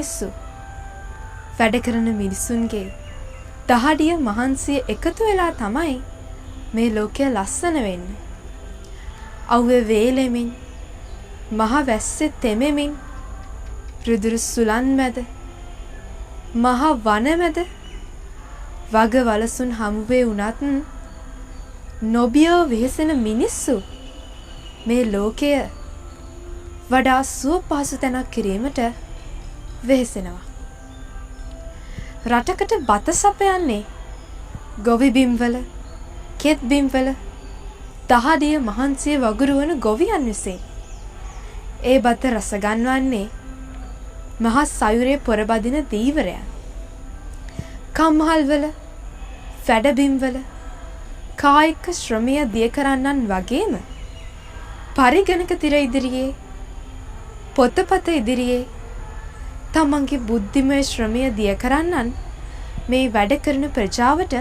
මිනිස්සු, වැඩ කරන මිනිසුන්ගේ දහඩිය මහන්සිය එකතු වෙලා තමයි මේ ලෝකය ලස්සන වෙන්නේ. අවුවේ වේලෙමින්, මහ වැස්සේ තෙමෙමින්, රුදුරු සුළං මැද, මහ වන මැද වග වලසුන් හමුවේ වුණත් නොබියව වෙහෙසෙන මිනිස්සු මේ ලෝකය වඩා සුව පහසු තැනක් කිරීමට වෙහෙසෙනවා. රටකට බත සපයන්නේ ගොවි බිම්වල, කෙත් බිම්වල දහඩිය මහන්සිය වගුරුවන ගොවියන් විසින්. ඒ බත රස ගන්වන්නේ මහා සයුරේ පොරබදින දීවරයන්. කම්හල්වල, වැඩබිම්වල කායික ශ්‍රමය දිය කරන්නන් වගේම පරිගණක තිර ඉදිරියේ, පොතපත ඉදිරියේ තමන්ගේ බුද්ධිමය ශ්‍රමය දිය කරන්නන් මේ වැඩ කරන ප්‍රජාවට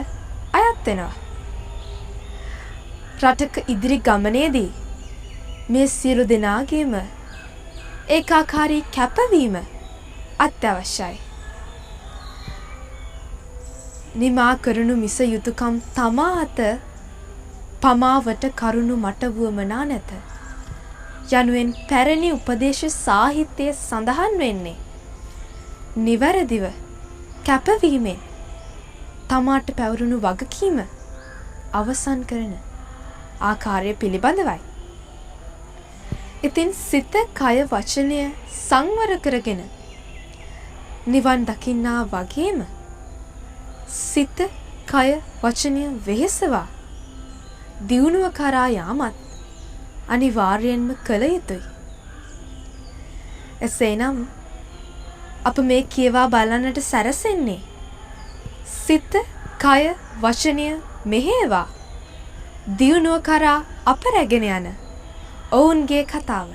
අයත් වෙනවා. රටක ඉදිරි ගමනේදී මේ සියලු දෙනාගේම ඒකාකාරී කැපවීම අත්‍යවශ්‍යයි. නිමා කරනු මිස යුතුයකම් තමා අත පමාවට කරුණු මට වුවමනා නැත යනුවෙන් පැරණි උපදේශ සාහිත්‍යයේ සඳහන් වෙන්නේ නිවැරදිව කැපවීමෙන් තමාට පැවරුණු වගකීම අවසන් කරන ආකාරය පිළිබඳවයි. ඉතින් සිත, කය, වචනය සංවර කරගෙන නිවන් දකින්නා වගේම සිත, කය, වචනය වෙහෙසවා දියුණුව කරා යාමත් අනිවාර්යෙන්ම කළ යුතුයි. එසේනම් අප මේ කියවා බලන්නට සැරසෙන්නේ සිත, කය, වචනය මෙහෙයවා දියුණුව කරා අප රැගෙන යන ඔවුන්ගේ කතාව.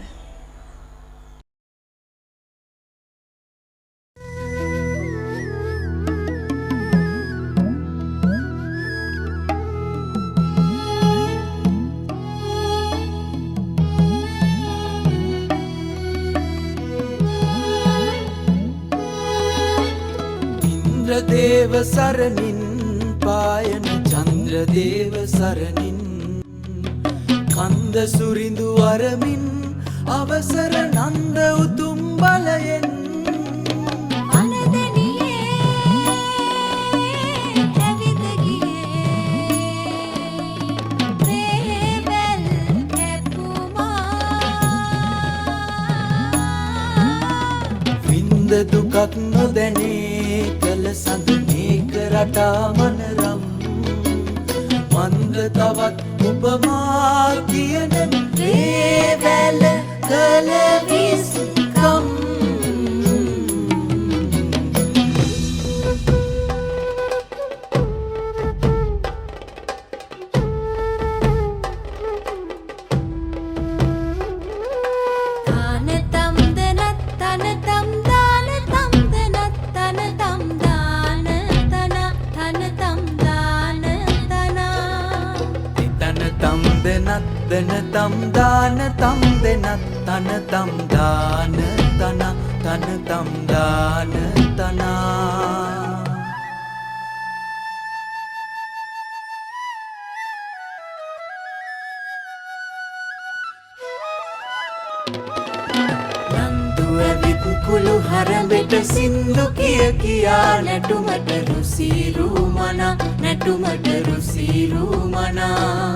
ඉන්ද්‍රදේව සරණින් පායන චන්ද්‍රදේව සරණින් කන්ද සුරිඳු වරමින් අවසර නන්ද උතුම් බලයෙන් වනදැනියේ ඇවිද ගියේ වේවැල් කැපුමා. වින්ද දුකක් නොදැනේ කළ සඳ මේක රටා මනරම් මන්ද තවත් උපමා කියන වේවැල කළ විස්කම්. තාන තම් දනත් තන තම් දාන තම් දනත් තන තම් දාන තන තන තම් දාන තන තන තම් දෙනත් දන තම් දාන තම් දෙනත් තන තම් දාන තන තන තම් දාන තනා. නන්දු ඇවිත් කුළු හරඹෙට සින්දු කිය කියා නැටුමට රුසීරු මනා නැටුමට රුසීරු මනා.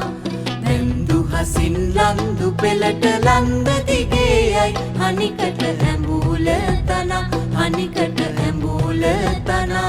නැන්දු හසින් ලන්දු පෙළට ලන්ද දිගේ යයි හනිකට ඇඹුල තන හනිකට ඇඹුල තනා.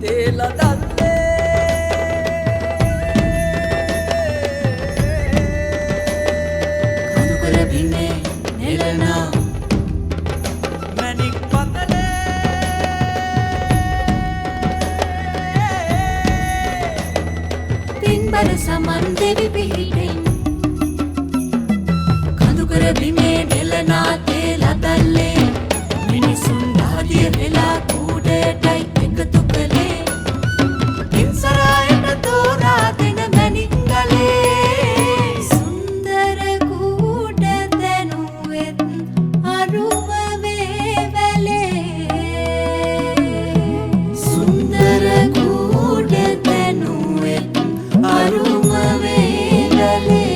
තේල දල්ලේ සමන් දෙවි පිහිටෙන් කඳුකර බිමේ නෙලනා තේ ලදල්ලේ මිනිසුන් දහදිය වෙලා කූඩයටයි එකතු කළේ පින්සරායට තෝරා දෙන මැණික් ගලේ. සුන්දර කූට තැනුවෙත් අරුම වේවැලේ. සුන්දර කූට තැනුවෙත් අරුම වේවැලේ.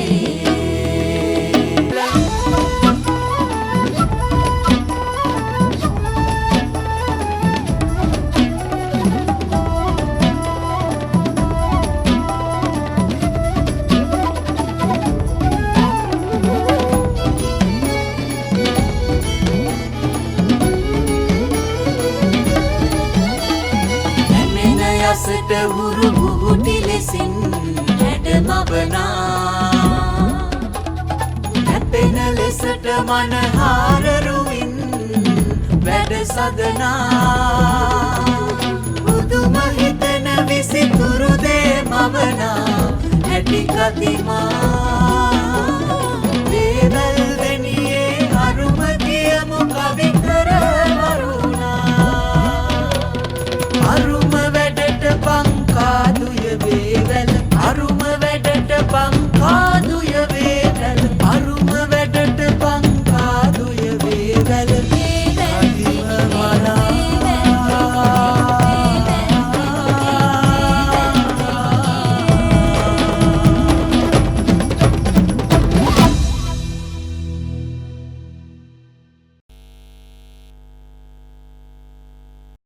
නැමෙන යසට හුරු බුහුටි ලෙසින් හැඩමවනා හැපෙන ලෙසට මනහාර රුවින් වැඩ සදනා පුදුම හිතෙන විසිතුරු දේ මවනා හැටි කතිමා.